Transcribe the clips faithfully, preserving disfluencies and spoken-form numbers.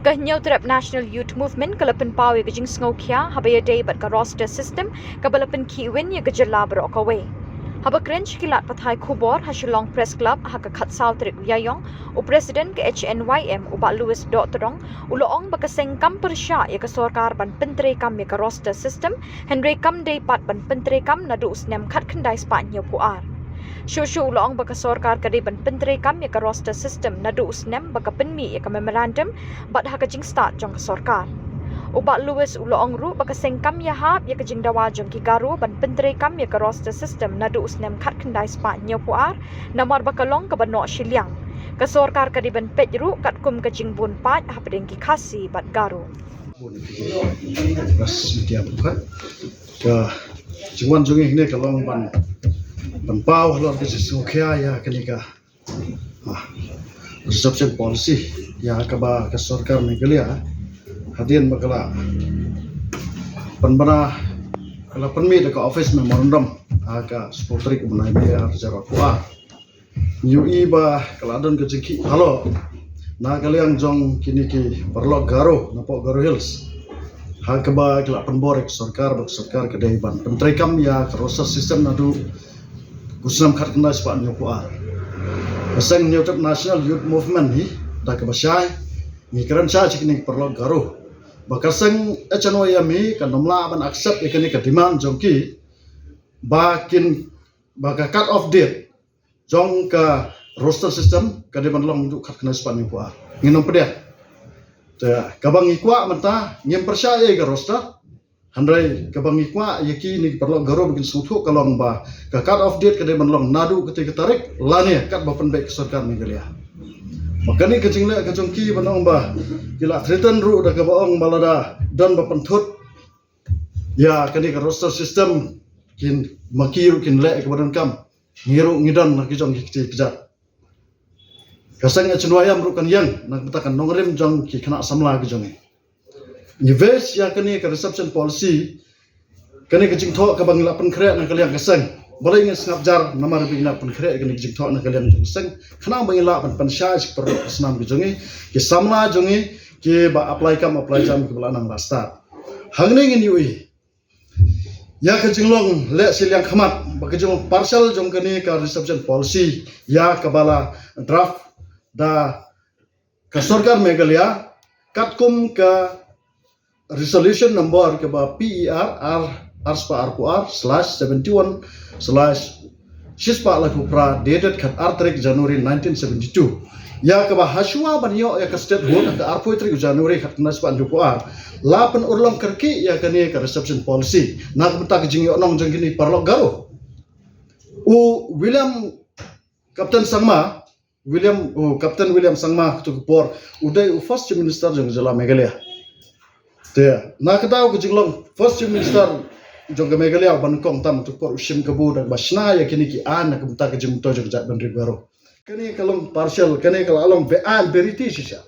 Ka Hynñiewtrep National Youth Movement ka la pynpaw ïa ka jingsngewkhia haba ïadei bad ka roster system kaba la pynkhih win ïa ka jylla baroh kawei. Haba kren sha ki lad pathai khubor ha Shillong Press Club ha ka khatsaw tarik u Ïaïong, u President ka H N Y M u Bah Louis Dohtdong u la ong ba ka seng kam pyrshah ïa ka sorkar ban pyntreikam ïa ka roster system, hynrei kam dei pat ban pyntreikam naduh u snem khatkhyndai spah hynñiewphew ar. Shuh shuh u la ong ba ka sorkar ka dei ban pyntreikam ïa ka roster system naduh u snem ba ka pynmih ïa ka memorandum bad ha ka jingstad jong ka sorkar. U Bah Louis u la ong ruh ba ka seng kam ïahap ïa ka jingdawa jong ki Garo ban pyntreikam ïa ka roster system naduh u snem khatkhyndai spah hynñiewphew ar, namar ba ka long kaba noh shiliang. Ka sorkar ka dei ban peit ruh katkum ka jingbun paid hapdeng ki Khasi bad Garo. Bun ki press media bukan ka jingwan jong ngi ne ka long ban, ban paw halor ka jingsngewkhia ïa kane ka, ah, reservation policy ïa kaba ka sorkar Meghalaya hadien ba ka la pynbna, ka la pynmih da ka office memorandum ha ka spah tarik u bnai May ar hajar arphew ar. Ngi ïohi ba ka la don ka jingkhih halor na ka liang jong kine ki paralok Garo napoh Garo Hills ha kaba ki la pynbor ïa ka sorkar ba ka sorkar ka dei ban pyntreikam ïa ka roster system naduh u snem khatkhyndai spah hynñiewphew ar. Ka seng Hynñiewtrep National Youth Movement hi da kaba shai ngi kren shai sha kine ki paralok Garo ba ka seng H N Y M hi kan ym lah ban accept ïa kane ka demand jong ki ba kin, ba ka cut off date jong ka roster system ka dei ban long naduh khatkhyndai spah hynñiewphew ar. Ngin ym pdiang. Te kaba ngi kwah mynta ngim pyrshah ïa ka roster. Hynrei kaba ngi kwah ïa kine ki paralok Garo ba kin sngewthuh ka long ba ka cut off date ka dei ban long naduh katei ka tarik lane katba pynbeit ka sorkar Meghalaya. Ba kane ka jingleh ka jong ki ban ong ba ki la threaten ruh da kaba ong ba lada don ba pynthut ïa kane ka roster system kin, ma ki ruh kin leh kaba donkam. Ngi ruh ngi don na ki jong ki kti kjat. Ka seng H N Y M ruh kan ïeng na ka bynta ka nongrim jong ki khynnah samla ki jong ngi. Ngi base ïa kane ka reservation policy, kane ka jingthoh kaba ngi la pynkhreh na ka liang ka seng. Balei ngi sngap jar namar ba ngi la pynkhreh kane ka jingthoh na ka liang jong ka seng, khnang ba ngi lah ban pynshai sha ki paralok snam ki jong ngi, ki samla jong ngi kiba apply kam apply jam kiba la nang la stad. Hangne ngin ïohi ïa ka jinglong leh shiliang khmat ba ka jinglong partial jong kane ka reservation policy ïa kaba la draft da ka sorkar Meghalaya katkum ka resolution number kaba P E R ar, ar spah arphew ar slash seventy one slash shispah laiphew phra, dated khat ar tarik January nineteen seventy two. Ïa kaba hashwa ban ïoh ïa ka statehood ha ka arphew tarik January khatkhyndai spah hynñiewphew ar la pynurlong kyrkieh ïa kane ka reservation policy na ka bynta ka jingïohnong jong kine paralok Garo. U William, Captain Sangma, William, u Captain William Sangma, kato ka por u dei u First Chief Minister jong ka jylla Meghalaya. Te na ka daw ka jinglong First Chief Minister jong ka Meghalaya, u ba nyngkong tam, kato ka por u shim kabu da kaba shna ïa kine ki aiñ na ka bynta ka jingmyntoi jong ka jaitbynriew Garo. Kane ka long partial, kane ka la long beaiñ beriti shisha.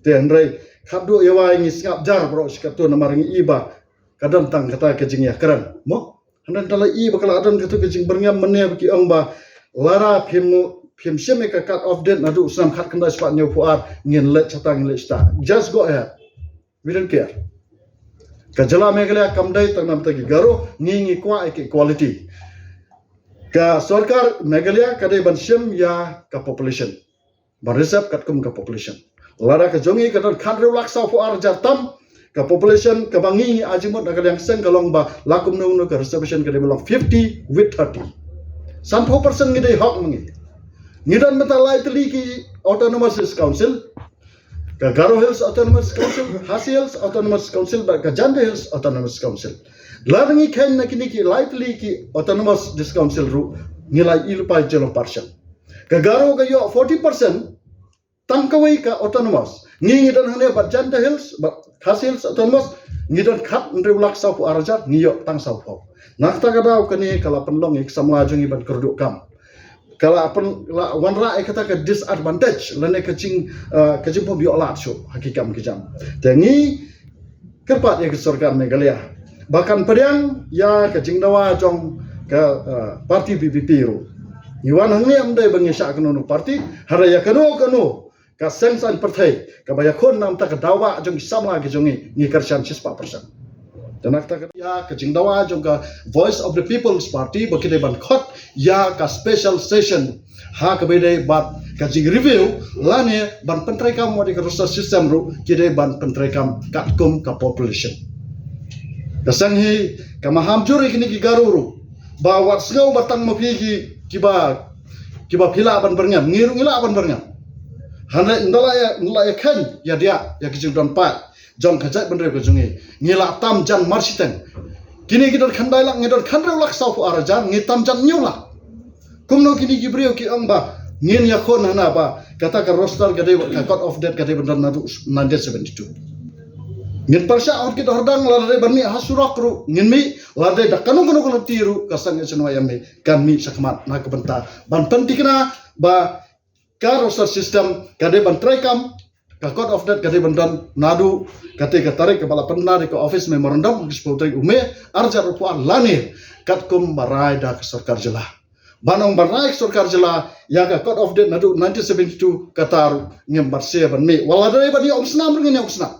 Te hynrei khatduh ïa wai ngi sngap jar baroh shi kato namar ngi i ba ka don tang kata ka jingïakren. Mo? Hynrei te la i ba ka la don kato ka jingbyrngem mynne ba ki ong ba lada phim, phim shim ïa ka cut off date naduh u snem khatkhyndai spah hynñiewphew ar, ngin leit shata, ngin leit shata. Just go ahead. We don't care. Ka jylla Meghalaya kam dei tang na bynta ki Garo, ngi ngi kwah ïa ka equality. Ka sorkar Meghalaya ka dei ban shim ïa ka population, ban reserve katkum ka population. Lada ka jong ngi ka don khathynriew lak sawphew ar hajar tam, ka population kaba ngi ngi ai jingmut na ka liang seng ka long ba la kumno kumno ka reservation ka dei ban long fifty with thirty. Sanphew percent ngi dei hok ma ngi. Ngi don mynta lai tylli ki autonomous council, ka Garo Hills Autonomous Council, Khasi Hills Autonomous Council bad ka Jaintia Hills Autonomous Council. Lada ngi kheiñ na kine ki lai tylli ki autonomous district council ruh ngi la i lypa ïa ka jinglong partial. Ka Garo ka ïoh forty percent tang kawei ka autonomous. Ngi ngi don hangne bad Jaintia Hills bad Khasi Hills Autonomous ngi don khathynriew lak sawphew ar hajar, ngi ïoh tang sawphew. Na kata ka daw kane ka la pynlong ïa ki samla jong ngi ban kyrduh kam. Ka la pyn, la wanrah ïa kata ka disadvantage lane ka jing, eh, ka jingbym ïoh lad shuh ha ki kam ki jam. Te ngi kyrpad ïa ka sorkar Meghalaya ba kan pdiang ïa ka jingdawa jong ka, eh, party V P P ruh. Ngi wan hangne ym dei ba ngi shah kano kano party, hynrei ïa kano kano Ka seng saiñ pyrthei kaba ïakhun namar ka dawa jong ki samla ki jong ngi, ngi kyrshan shispah percent. Te na kata ka ïa ka jingdawa jong ka Voice of the People's Party ba ki dei ban khot ïa ka special session ha kaba ïadei bad ka jingreview lane ban pyntreikam wat ïa ka roster system ruh ki dei ban pyntreikam katkum ka population. Ka seng hi ka maham jur ïa kine ki Garo ruh ba wat sngew ba tang ma phi ki kiba kiba phi lah ban byrngem, ngi ruh ngi lah ban byrngem. Hangne nda la ïa nda la ïa khein ïa dia ïa ki jingdon paid jong ka jaitbynriew ka jong ngi, ngi lah tam jan marshiteng. Kine ki don khyndai lak, ngi don khynriew lak sawphew ar hajar, ngi tam jan hynñiew lak. Kumno kine ki briew ki ong ba ngin ïakhun hana ba kata ka roster ka dei, ka cut off date ka dei ban don naduh nineteen seventy-two. Ngin pyrshah hot kit hordang, lada dei ban mih ha surok ruh ngin mih, lada dei da kano kano ka lynti ruh ka seng H N Y M A kan mih shakhmat na ka bynta ban pynthikna ba ka roster system ka dei ban treikam, ka cut off date ka dei ban don naduh kata ka tarik kaba la pynbna da ka office memorandum, ka shiphew tarik u May ar hajar arphew ar lane katkum ba rai da ka sorkar jylla. Ban ong ban rai ka sorkar jylla ïa ka cut off date naduh nineteen seventy-two, kata ruh ngim pat sngewbha ban mih. Wat la dei ban ïa ong snam ruh ngin ïa ong snam.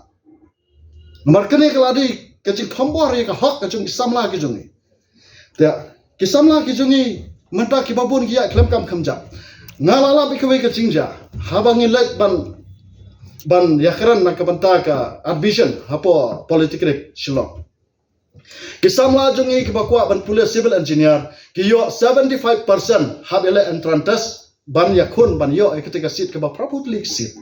Namar kane ka la dei ka jingkhombor ïa ka hok ka jong ki samla ki jong ngi. Te ki samla ki jong ngi mynta kiba bun ki ïa khlem kam kham jam. Nga la lap ïa kawei ka jingjia haba ngi leit ban ban ïakren na ka bynta ka admission hapoh Polytechnic Shillong. Ki samla jong ngi kiba kwah ban pule civil engineer ki ïoh seventy-five percent hap ïaleh entrance test ban ïakhun ban ïoh ïa kata ka seat kaba phraphew tylli ka seat.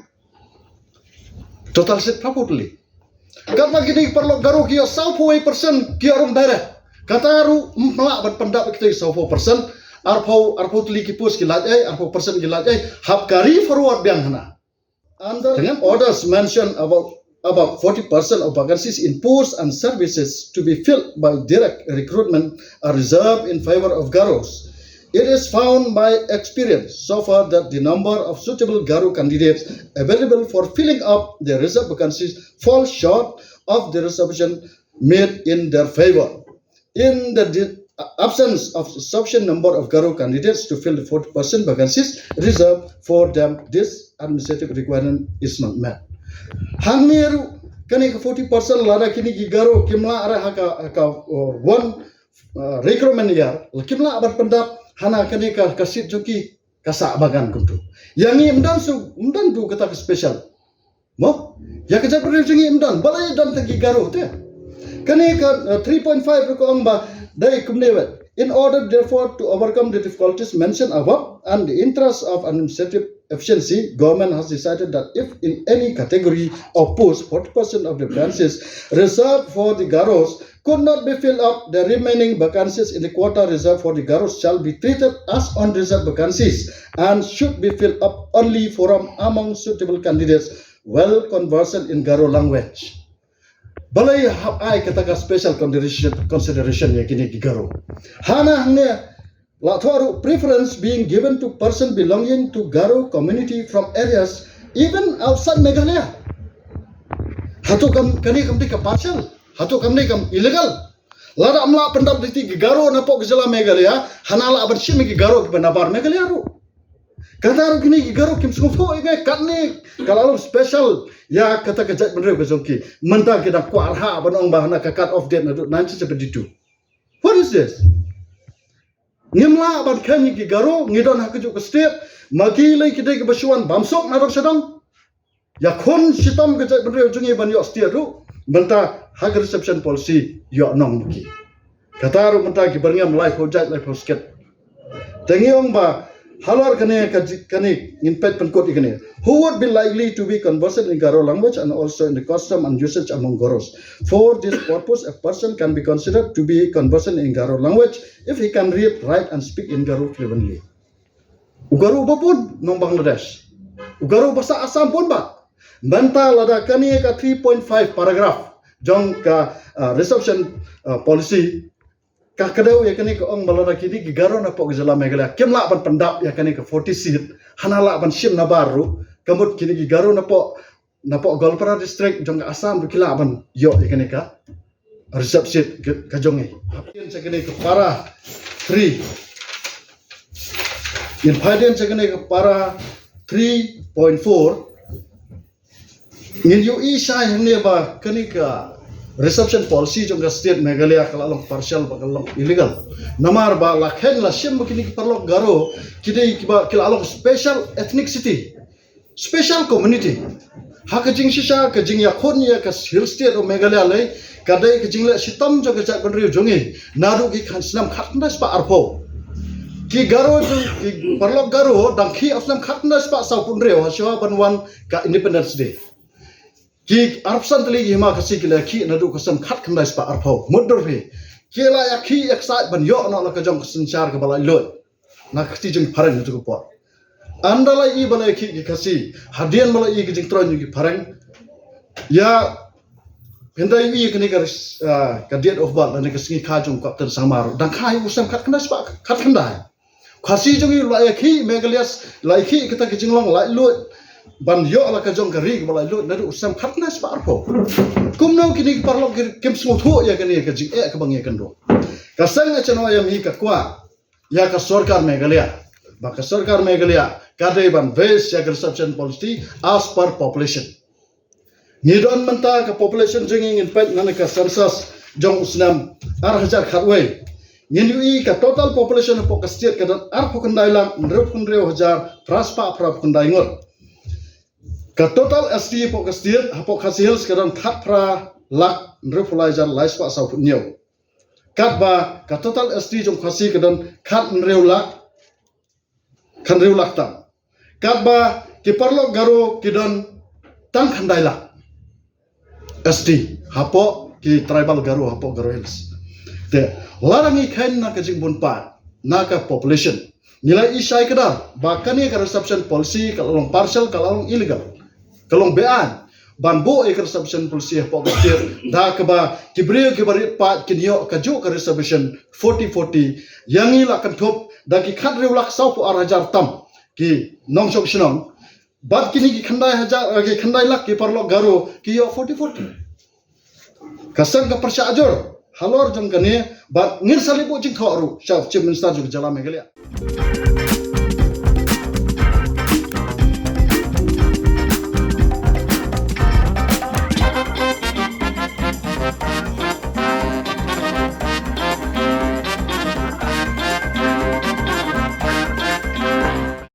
Total seat phraphew tylli. Katba kine ki paralok Garo ki ïoh sawphew wei percent ki ïoh rung direct. Kata ruh ym lah ban pyndap ïa kata sawphew percent. Arphew, arphew tylli ki post ki lait ei, arphew percent ki lait ei. Hap ka re forward biang hana. Under dengan orders mentioned about about forty percent of vacancies in posts and services to be filled by direct recruitment are reserved in favor of Garos. It is found by experience so far that the number of suitable Garo candidates available for filling up the reserved vacancies falls short of the reservation made in their favor. In the di- absence of sufficient number of Garo candidates to fill the forty percent vacancies reserved for them, this administrative requirement is not met. Hangne ruh kane ka forty percent lada kine ki Garo kim lah re ha ka, ha ka, uh, one, uh, recruitment year, kim lah ban pyndap hana kane ka, ka seat jong ki, ka sah ba ngan kumtu. Ïa ngi ym don shuh, ym don tu kata ka special. Mo? Ïa ka jaitbynriew jong ngi ym don, balei don tang ki Garo te. Kane ka, uh, three point five ruh ka ong ba dei kumne wei. In order therefore to overcome the difficulties mentioned above and the interest of administrative efficiency, government has decided that if in any category of post forty percent of the vacancies reserved for the Garos could not be filled up, the remaining vacancies in the quota reserved for the Garos shall be treated as unreserved vacancies and should be filled up only from among suitable candidates well conversant in Garo language. Balei hap ai kata ka special consideration, consideration ïa kine ki Garo? Hana hangne la thoh ruh preference being given to person belonging to Garo community from areas even outside Meghalaya. Hato kam kane kam dei ka partial? Hato kam dei kam illegal? Lada ym lah pyndap da ki Garo napoh ka jylla Meghalaya, hana lah ban shim ki Garo kiba nabar Meghalaya ruh. Kata ruh kine ki Garo kim sngewthuh ïa katne ka la long special ïa kata ka jaitbynriew ka jong ki. Mynta ki dang kwah rha ban ong ba hana ka cut off date naduh nineteen seventy-two. What is this? Ngim lah ban khein ïa ki Garo, ngi don ha kajuh ka state, ma ki lei ki dei kiba shu wan bam suk na dong sha dong. Ïakhun shitom ka jaitbynriew jong ngi ban ïoh state ruh, mynta ha ka reservation policy ïoh nong ma ki. Kata ruh mynta ki byrngem laiphew jait laiphew sket. Te ngi ong ba halor kane ka ji-, kane ngin peit pynkut ïa kane. Who would be likely to be conversant in Garo language and also in the custom and usage among Garos? For this purpose, a person can be considered to be conversant in Garo language if he can read, write and speak in Garo fluently. U Garo uba bun nong Bangladesh. U Garo uba sah Assam bun ba. Mynta lada kane ka three point five paragraph jong ka, uh, reservation, uh, policy ka kdew ïa kane ka ong ba lada kine ki Garo napoh ka jylla Meghalaya kim lah ban pyndap ïa kane ka forty seat, hana lah ban shim nabar ruh, ka mut kine ki Garo napoh, napoh Goalpara district jong ka Assam ruh ki lah ban ïoh ïa kane ka reserve seat ka, ka jong ngi. Hapdeng sa kane ka para three. Ngin phai dien sa kane ka para three point four. Ngin ïohi shai hangne ba kane ka reservation policy jong ka state Meghalaya ka la long partial bad ka la long illegal. Namar ba la kheiñ la shim ba kine ki paralok Garo ki dei kiba ki la long special ethnicity, special community. Ha ka jingshisha ka jingïakhun ïa ka Hill State of Meghalaya lei ka dei ka jingleh shitom jong ka jaitbynriew jong ngi naduh ki khan snem khatkhyndai spah arphew. Ki Garo jong ki paralok Garo dang khih ha snem khatkhyndai spah sawphew hynriew ha shuwa ban wan ka Independence Day. Ki arphew san tylli ki hima Khasi ki la khih naduh ka snem khatkhyndai spah arphew. Mutdur phi, ki la ïa khih ïa ksaid ban ïoh noh la ka jong ka synshar kaba laitluid. Na ka kti jong ki phareng ha tu ka por. Ynda la ïohi ba la ïa khih ki Khasi, hadien ba la ïohi ka jingtroiñ jong ki phareng, ïa, ynda ïohi kane ka ris-, ah, ka date of birth lane ka sngi kha jong u Captain Sangma ruh dang kha ïa u snem khatkhyndai spah khatkhyndai. Khasi jong ngi la ïa khih Meghalaya, la ïa khih kata ka jinglong laitluid ban ïoh la ka jong ka ri kaba laitluid naduh u snem khatkhyndai spah arphew. Kumno kine ki paralok ki, kim sngewthuh ïa kane ka jingeh kaba ngi ïakynduh? Ka seng H N O M hi ka kwah ïa ka sorkar Meghalaya ba ka sorkar Meghalaya ka dei ban base ïa ka reservation policy as per population. Ngi don mynta ka population jong ngi, ngin peit na ka census jong u snem ar hajar khatwei. Ngin ïohi ka total population hapoh ka state ka don arphew khyndai lak hynriewphew hynriew hajar phra spah phraphew khyndai ngut. Ka total S T hapoh ka state, hapoh Khasi Hills ka don khatphra lak hynriewphew lai hajar lai spah sawphew hynñiew. Katba ka total S T jong Khasi ka don khathynriew lak khathynriew lak tam. Katba ki paralok Garo ki don tang khyndai lak S T hapoh ki tribal Garo hapoh Garo Hills. Te lada ngi kheiñ na ka jingbun paid na ka population, ngi la ïohi shai kdar ba kane ka reservation policy ka la long partial, ka la long illegal, ka long beaiñ ban buh ïa ka reservation policy hapoh ka state da kaba ki briew kiba rit paid kin ïoh kajuh ka reservation forty forty. Ïa ngi la kynthup da ki khathynriew lak sawphew ar hajar tam ki nongshong shnong, bad kine ki khyndai hajar, eh, ki khyndai lak ki paralok Garo ki ïoh forty forty. Ka seng ka pyrshah jur halor jong kane, bad ngin sa leit buh jingthoh ruh sha Chief Minister jong ka jylla Meghalaya.